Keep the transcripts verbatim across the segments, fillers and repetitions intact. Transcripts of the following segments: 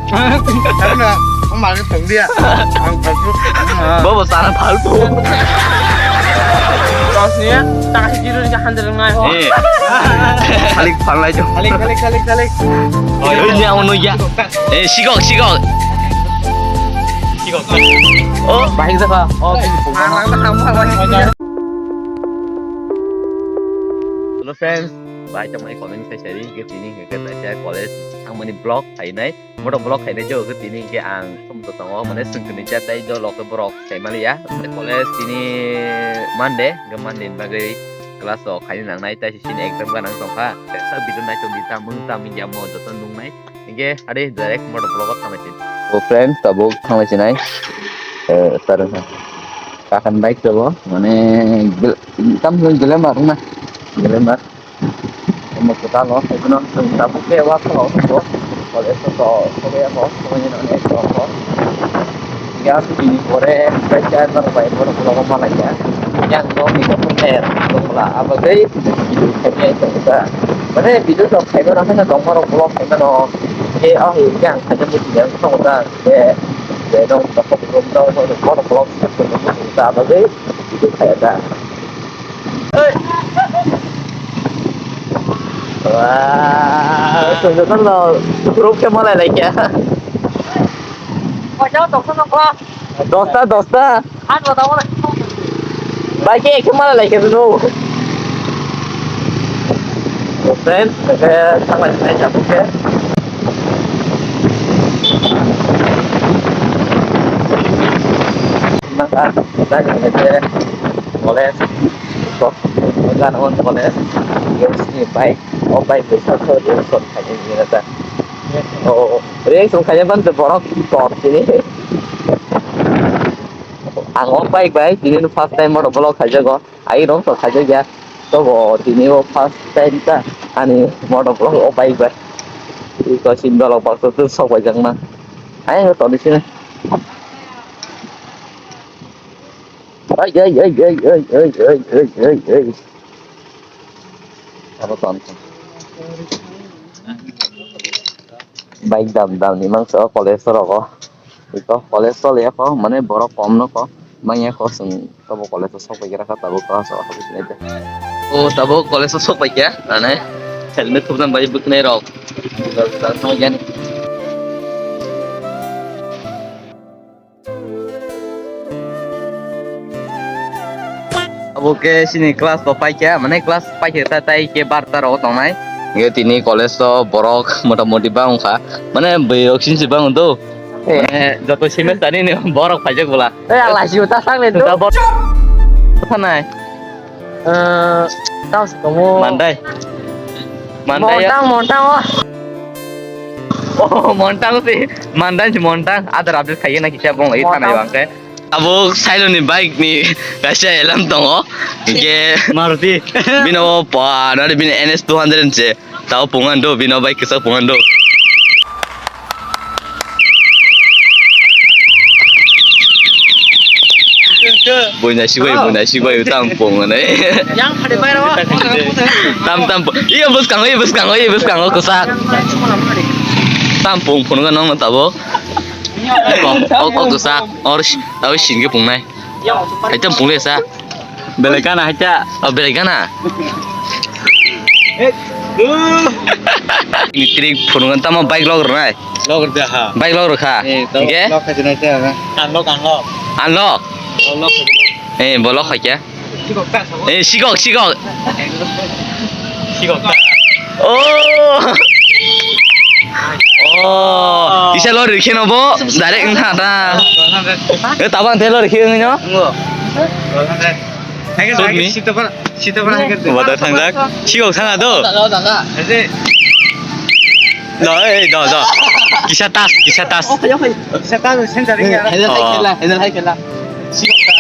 Ano, ang bakit pang dia? Ang pagpuk. Bobo sana palpu. Kosnya, tak sih jiru ni handel ngai ho. Eh. Kalik pang lai jo. Kalik, kalik, kalik, kalik. Oh, ini yang unu ya. Eh, sigok, sigok. Sigok. Oh, baik dah. Oh, ini pun. Ang lang tak kamu apa ni? Hello friends, bai tongmani comment khai sari, hingke tini hingke kaisa college thangmani vlog khainai, moto vlog khainai jo, hingke tini hingke ang somto tongo, mane swngchwngni chat tai jo, lok borok khaimaliya, college tini Monday, hingke Monday ni bagwi class rok khaina nangnai, tai sini exam ganang tongkha, kaisa video naitongdi, tamung tamung ya mo joto nungnai. Hingke ade direct motor vlog o thanglai sini. O friends, tabuk thanglai sinai. Eh, tarung ha. Kakan bike tabo, mane gel-, tam hwn gelemar na. Gelemar. Omo kota lo, ebono tabuk ke wa ko, ko. Kole so to, ko ya ko, ko ni no ne ko ko. Ya su bini pore, bai cha no bai motor vlog o malai ya. Yang no ni ko ko ne, ko la, abo dei, khaimai ko ta. Mane video rok khaimano haino tongmarok vlog khaimano. Khe o hai khe ang khaina muchungya wngkha tamo ta. Khe je nong tongkha brum tamo bono vlog khaimano muchung ta bagwi video khaya ta. Wah, songjo kan lo group khe malai lai khe. Dosta, dosta. Bai ke ekhe mala lai khe no. Friends, ke thanglai sinai tabuk khe. Nang a, nang a, nang a, college. Ko, nang a, college. Yes, ni bike. O bike bisa so, yes, so, khaini ni ta. O, reaction khaina ban borok tor tini. Ang o bike bai tini first time moto vlog khaijago. Ai rong to khaijakya. To bo tini o first time ta ani moto vlog o bike bai. Iko sin balok bakso tu sok bai jakna. Ai to ni sini. Ai ai ai ai ai ai ai ai ai ai. Abo ton. Bike dam dam ni mangsa college rogo. Iko college choli ya ko, mane borok kom no ko. Manya ko sung tabo college o sok bai kha tabo class o habis nai de. O tabo college o sok bai kha, ane helmet thupjang bai bwknai rok. Tal tal thang yani. Abo ke sini class to paikya, mane class paikya ta tai ke barta rok tongnai. Nge tini college to borok motamoti bang kha, mane bwrwi rok sinsi bang do. Eh. Mane joto semester ni borok paijak bwla. Eh, ala si uta sang le do. Da bor-, thanai. Eh, tao si tongo. Mandai. Mandai ya. Montang, montang, oh. Oh, montang si. Mandai si montang. Adar update khaye na kisa bong lagi thanai bang ke. Abo Sailoni bike ni kaisa alarm tongo. Hingke Maruti. Bino pa, nari bini N S two hundred se. Tao pungan do, bino bike kisa pungan do. Buina sibai, buina sibai, tam pung ne. Yang phade bai ro. Tam, tam pung. Iya, bus kango, iya, bus kango, iya, bus kango, kusak. Tam pung, pung ga nong tabo. Ko, o, o, kusak. Or, tabo sin ke pung nai. Hai tam pung le sa. Belai gana hai ta. O, belai gana. Ni trik phunungan tamo bike log rwnai. Log rwda ha. Bike log rwkha. Eh, to. Hingke? Log khai jwnai te ha. Unlock, unlock. Unlock. Oh, log khai jwnai. Eh, bo log khai kya? Sikok ta sabo. Eh, sikok, sikok. Sikok ta. Oh. Oh, isa lori kheno bo direct wngkha ta. Eh, tabang te lori khe wngwi no? Ngo. Sut ni? Sitapara, sitapara hai khe. Wada thangjak. Sikok thanga do. Daga, daga. Ese. Do, eh, do, do. Kisa tas, kisa tas. Kisa tas, sensor ni. Hedal hai khela, hedal hai khela. Sikok ta.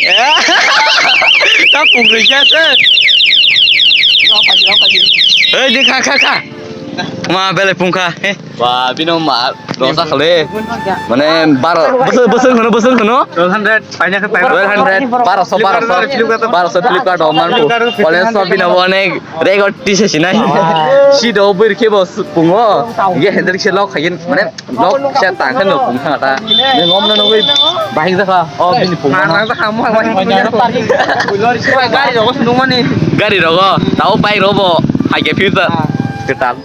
Eh. Ta pungri kya se? Rok pagi, rok pagi. Eh, di kha, kha, kha. Ma belai phungkha, he. Ba, bino ma, rosa khale. Mane, baro, bwswk, bwswk hwno, bwswk hwno? Twelve hundred, paina khe paina. Twelve hundred, baroso, baroso, baroso Flipkart o man. College o bino bo onek record tisa sinai. Si do bwrwi khe bo pungo. Ye hendrik se lok khayen, mane, lok se tang khe no pung thang ta. Nang om no nugwi bahik jakha. O bini pung ma. Nang jakha mo bahik. Gari rogo sundung mani. Gari rogo, tao bike robo, hai khe future. Kwtal.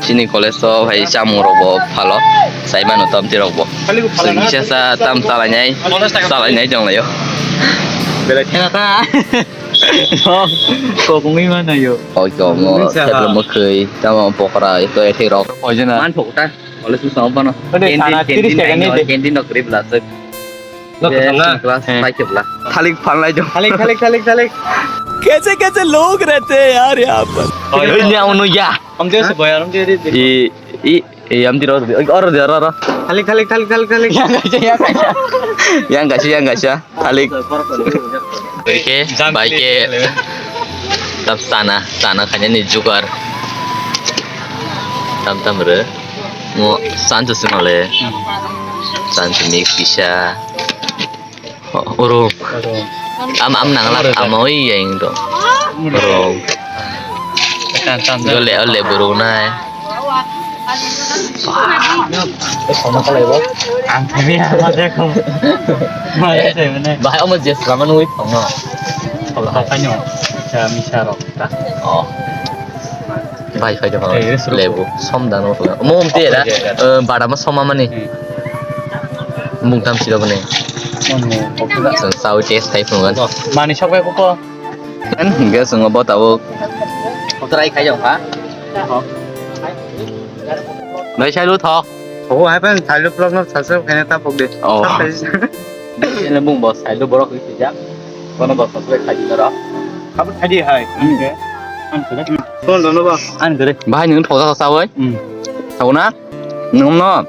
Chini college o hai chamung rok bo phalo, sai mano tamchi rok bo. Chwng kisa sa tam chalainai, chalainai tong laio. Belai thena ta. Kok wngwi mano yo. Oi ko mo, wngwi sa theplo ha. Mwkhwi, tamo pokora, ito ethek rok. Oi jena. Man phok ta, college o samo bano. Ode canteen, sana canteen tiris taka nai ni de. Canteen rok kwrwi bwlaswk. Lo, je, kwthang na? Class five ke bla. Thalik phalnai jong. Thalik, thalik, thalik, thalik. कैसे कैसे लोग रहते हैं यार यहाँ पर। Oi, oi, nya unu ya. Amde se boy, amde re. I, i, i, amdi ro, ro, ro, ro, ro. Thalik, thalik, thalik, thalik, thalik. Yang kaisa, yang kaisa. Yang kaisa, yang kaisa. Thalik. Oke, baik ke. Tap sana, sana kanya ni jugar. Tam tam re. Mo sancho sima le. Sancho mix kisa. Oh, urung. Urung. Am, am nang lak, urung. Am oi yang do. Urung. Urung. Tan, tan, tan. Yo le, le burung nai. Ang kami apa deh kau? Bahai omo jes lama nui thong no. Thong no. Kami sarok. Oh. Bai, bai, bai. Eh, ini seru. Lebu, som dan apa? Mau mesti ada, eh, badama som mana nih? Hmm. Bung tam sih apa nih? Mau, mau. Oke, dah. Sensau ces type kan. Mani sok ya, kuko. Kan, enggak, sungguh bau tahu. Otra ikai jong ha. Bai, saya lu thok. Oh, hai pen, saya lu vlog no subscribe kene ta pok de. Oh. Subscribe. Ini bung bos, saya lu borok itu jam. Kono bos, subscribe kaji doro. Kamu tadi hai. Hmm. Oke. An kere. Kono dono ba. An kere. Bahai nung thok thok sa bai. Hmm. Thok na? Nung no.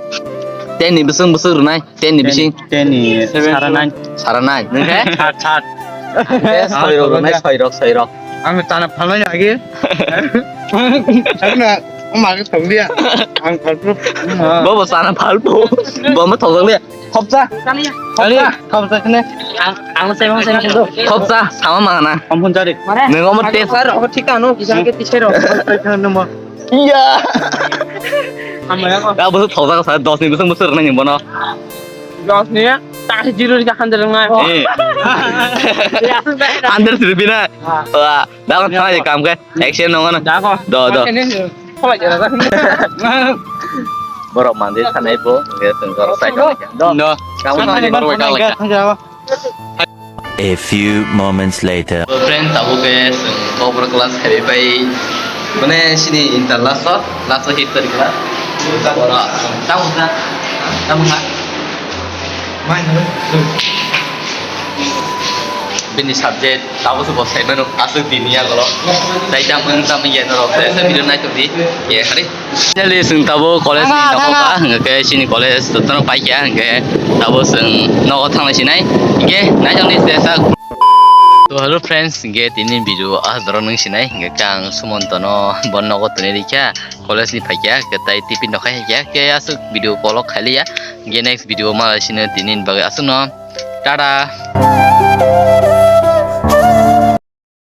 Ten ni bising bising runai. Ten ni bising. Ten ni sara nine. Sara nine. Nung he? Sat, sat. Eh, soirok runai, soirok, soirok. Ang tana phalnai agi. Ang na, ang magi thok dia. Ang phalpo. Bo bo sana phalpo. Bo ma thok dia. Khopsa. Khopsa. Khopsa kene. Ang, ang sai, ang sai, ang sai. Khopsa, sama mangana. Ampun jari. Nung omo test. Sir, obo thik ano, kisa ke tisero. Iya. Amaya ko. Ya, bwswk thokjak sa, dos ni bwswk bwswk rwnai ni bono. Dos ni, tak zero ni hundred ngai. Eh. Hundred rupi na. Ha. Wah, dah kan sana je kam ke. Action nong na. Dah ko. Do, do. Kholai jara dah. Borok mandi sanai bo, nge tong kor sai. Do. Do. Kamu sana nang je borok kala. A few moments later. Friend, tabuk ke chwng Kokborok class khabai pai. Mane sini inter last o, last o hit tari kha. Tabuk na, tabuk na. Bini subject tabuk se bo sai mano, aswk dini ya golo. Tai tam wng tam ya norok, sai video nai tong di. Ye, hari. Finally, chwng tabuk college ni nogo ba, hwnkhe chini college jotono paikha, hwnkhe tabuk chwng nogo thanglai sinai. Hwnkhe naitokni se sak. To hello friends, hwnkhe tini video ah borok nung sinai, hwnkhe ang Sumonto no bo nogo toni rikha, college ni paikha, hwnkhe tai tiffin rok khai kha, hwnkhe aswk video kolok khailiya, hwnkhe next video malai sino tini bagwi aswkno. Tada.